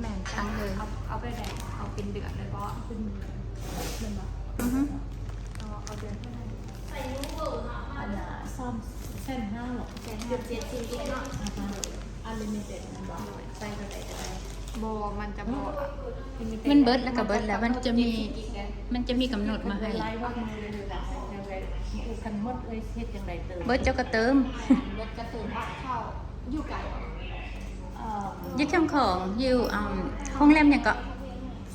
ແມ່ນ ຕັ້ງເລີຍ ເອົາ ເອົາແບບໃດ? ເອົາເປັນເດືອນເລີຍບໍ່? ເປັນເດືອນ ແມ່ນບໍ່? ອືຮຶ ເອົາ ເອົາເດືອນເທົ່າໃດ? ອັນນ່າ ສາມແສນຫ້າເນາະ ແສນຫ້າ ເຈັດສິບກິກເນາະ ອາຮະ unlimited ແມ່ນບໍ່? ໃສ່ເທົ່າໃດກໍໄດ້ ບໍ່ ມັນຈະບໍ່ unlimited ມັນເບິດແລ້ວກໍເບິດແລ້ວ ມັນຈະມີ ມັນຈະມີກຳນົດມາໃຫ້ ຄັນໝົດເອີຍເຮັດຈັ່ງໃດເຕີມ? ເບິດເຈົ້າກໍເຕີມ ເບິດກໍເຕີມ ບັດເຂົ້າ ຢູ່ໄກບໍ່? ຢູ່ແຄມຂອງ ຢູ່ ອ່າ ໂຮງແຮມຫຍັງເກາະ?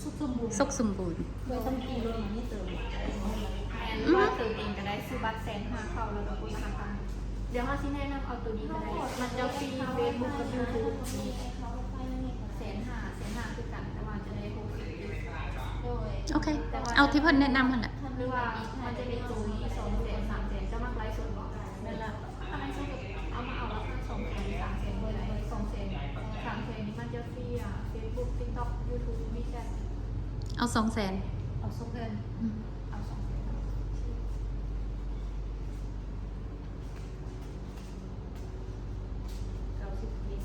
ສຸກສົມບູນ ສຸກສົມບູນ ບໍ່ຕ້ອງຂີ່ລົດມານີ້ເຕີມ ແມ່ນ ຫຼືວ່າເຕີມເອງກໍໄດ້ ຊື້ບັດແສນຫ້າເຂົ້າ ແລ້ວກໍໂອນຫ້າພັນ. ດຽວເຮົາຊິແນະນຳເອົາໂຕນີ້ກໍໄດ້ ມັນຈະຟຣີເຟສບຸກກັບຢູທູບ ແສນຫ້າ ແສນຫ້າຄືກັນ ແຕ່ວ່າຈະໄດ້ຫົກສິບກິກ ໂອເຄ ເອົາທີ່ເພິ່ນແນະນຳຫັ້ນແຫຼະ ຫຼືວ່າມັນຈະມີໂຕນີ້ ສອງແສນ ສາມແສນ ເຈົ້າມັກໄລຟ໌ສົດບໍ່? ແມ່ນລະ ຖ້າແມ່ນສົມມຸດເອົາມາເອົາລາຄາສອງແສນ ສາມແສນ ເທົ່າໃດ? ສອງແສນ ສາມແສນນີ້ມັນຈະຟຣີ ເຟສບຸກ ຕິກຕັອກ ຢູທູບ ວີແຊັດ ເອົາສອງແສນ ເອົາສອງແສນ ອືມ ເອົາສອງແສນ ເກົ້າສິບເອັດ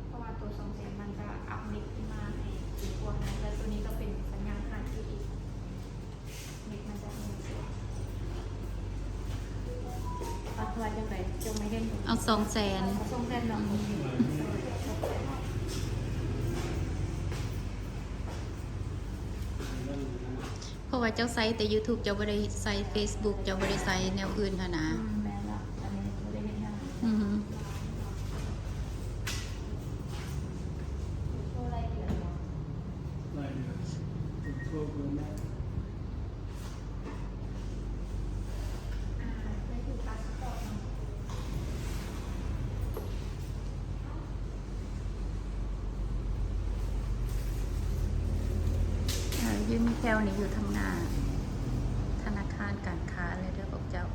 ເພາະວ່າໂຕສອງແສນມັນຈະອັບເນັດຂຶ້ນມາໃຫ້ດີກວ່າ ແລ້ວໂຕນີ້ກໍເປັນສັນຍານຫ້າຈີອີກ. ເນັດມັນຈະເຮັດ ເອົາ ວ່າຈັ່ງໃດ ເຈົ້າມາເຫັນ ເອົາສອງແສນ ເອົາສອງແສນເນາະ ອືມ ເພາະວ່າເຈົ້າໃຊ້ແຕ່ຢູທູບ ເຈົ້າບໍ່ໄດ້ໃຊ້ເຟສບຸກ ເຈົ້າບໍ່ໄດ້ໃຊ້ແນວອື່ນຫັ້ນນະ ອືມ ແມ່ນລະ ອັນນີ້ບໍ່ໄດ້ເຮັດຫຍັງ ອືຮຶ. ອ່າ ຢູ່ນີ້ແຖວນີ້ ຢູ່ທາງໜ້າທະນາຄານການຄ້າເລີຍເດີພວກເຈົ້າ.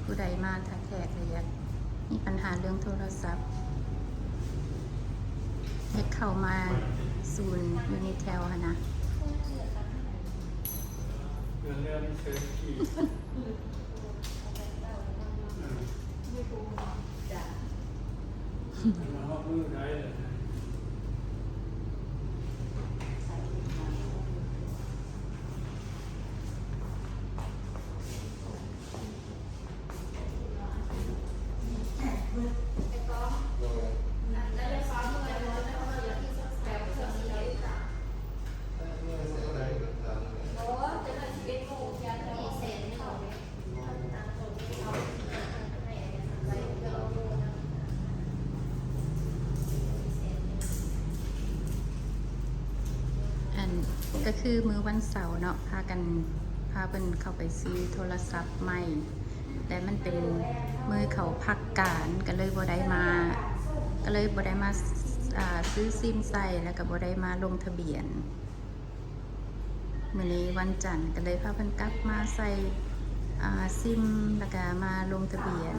ຜູ້ໃດມາຖ້າແຂກ ຫຼື ຢາກມີບັນຫາເລື່ອງໂທລະສັບ ຢາກເຂົ້າມາສູນຢູ່ໃນແຖວຫັ້ນນະ. ອັນ ກໍຄືມື້ວັນເສົາເນາະ ພາກັນ ພາເພິ່ນເຂົ້າໄປຊື້ໂທລະສັບໃໝ່ ແຕ່ມັນເປັນມື້ເຂົາພັກການ ກໍເລີຍບໍ່ໄດ້ມາ ກໍເລີຍບໍ່ໄດ້ມາ ອ່າ ຊື້ຊິມໃສ່ ແລ້ວກໍບໍ່ໄດ້ມາລົງທະບຽນ. ມື້ນີ້ວັນຈັນ ກໍເລີຍພາເພິ່ນກັບມາໃສ່ ອ່າ ຊິມ ແລ້ວກໍມາລົງທະບຽນ.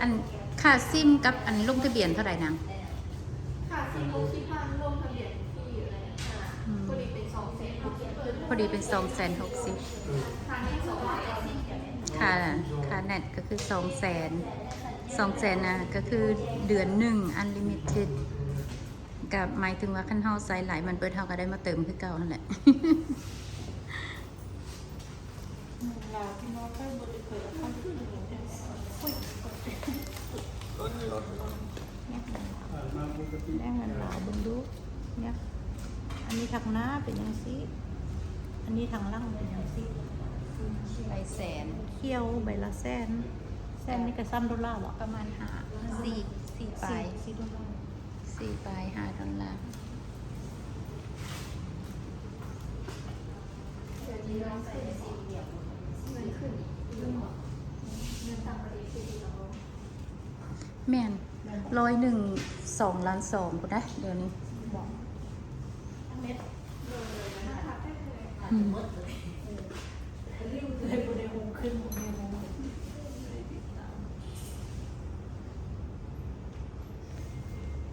ອັນ ຄ່າຊິມກັບອັນລົງທະບຽນເທົ່າໃດນາງ? ຄ່າຊິມຫົກສິບພັນ ລົງທະບຽນຟຣີຢູ່ແລ້ວ. ອືມ ພໍດີເປັນສອງແສນຫົກສິບ ພໍດີເປັນສອງແສນຫົກສິບ. ຄ່າເນັດສອງຮ້ອຍແປດສິບ ຄ່າ ຄ່າເນັດກໍຄືສອງແສນ ສອງແສນນະ ກໍຄືເດືອນໜຶ່ງ unlimited ກໍໝາຍເຖິງວ່າ ຄັນເຮົາໃຊ້ຫຼາຍມັນເບິດ ເຮົາກໍໄດ້ມາເຕີມຄືເກົ່າຫັ້ນແຫຼະ. ແມ່ນລາວເບິ່ງດູ ເນຍ ອັນນີ້ທາງໜ້າເປັນຈັ່ງຊີ້ ອັນນີ້ທາງຫຼັງເປັນຈັ່ງຊີ້ ໃບແສນ ຂຽວໃບລະແສນ ແສນນີ້ກໍຊ້ຳໂດລາບໍ? ປະມານຫ້າ ສີ່ ສີ່ປາຍ ສີ່ໂດລາ ສີ່ປາຍ ຫ້າໂດລາ. ແມ່ນ ຮ້ອຍໜຶ່ງ ສອງລ້ານສອງພຸ້ນນະ ດຽວນີ້. ອືມ.